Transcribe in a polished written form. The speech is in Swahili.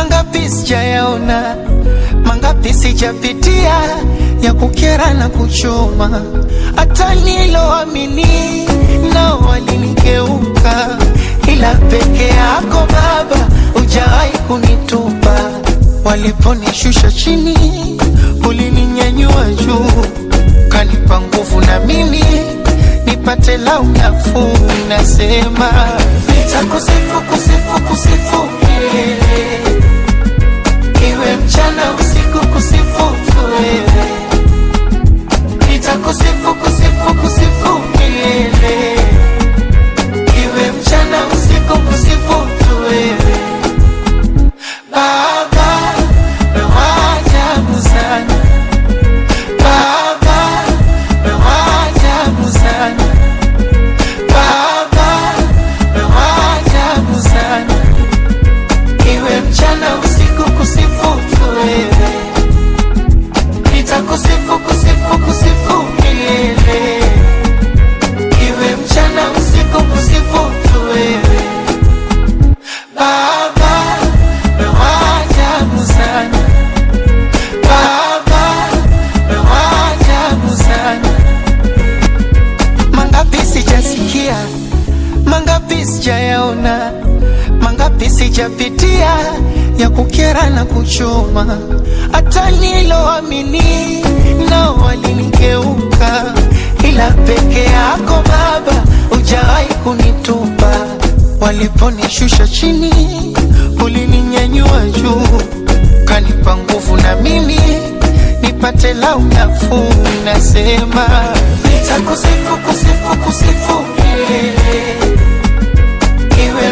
Mangapi sijayaona, mangapi sijapitia, ya kukera na kuchoma, hata niloamini nao walinigeuka, ila peke yako Baba hujawahi kunitupa. Waliponishusha chini, ulininyanyua juu, kanipa nguvu na mimi nipate lau nafuu. Nasema nitakusifu, kusifu, kusifu milele, iwe mchana usiku, kusifu tu wewe. Nitakusifu, kusifu, kusifu milele, iwe mchana usiku, kusifu tu wewe. Baba wewe wa ajabu sana, Baba wewe wa ajabu sana, Baba wewe wa ajabu sana, iwe mchana usiku, kusifu tu wewe. Nitakusifu, kusifu, kusifu milele, iwe mchana usiku, kusifu tu wewe. Baba wewe wa ajabu sana, Baba wewe wa ajabu sana. Mangapi sijasikia, mangapi sijayaona, mangapi sijapitia, ya kukera na kuchoma, hata niloamini nao walinigeuka, ila peke yako Baba hujawahi kunitupa. Waliponishusha chini, ulininyanyua juu, kanipa nguvu na mimi nipate lau nafuu. Nasema nitakusifu, kusifu, kusifu milele, iwe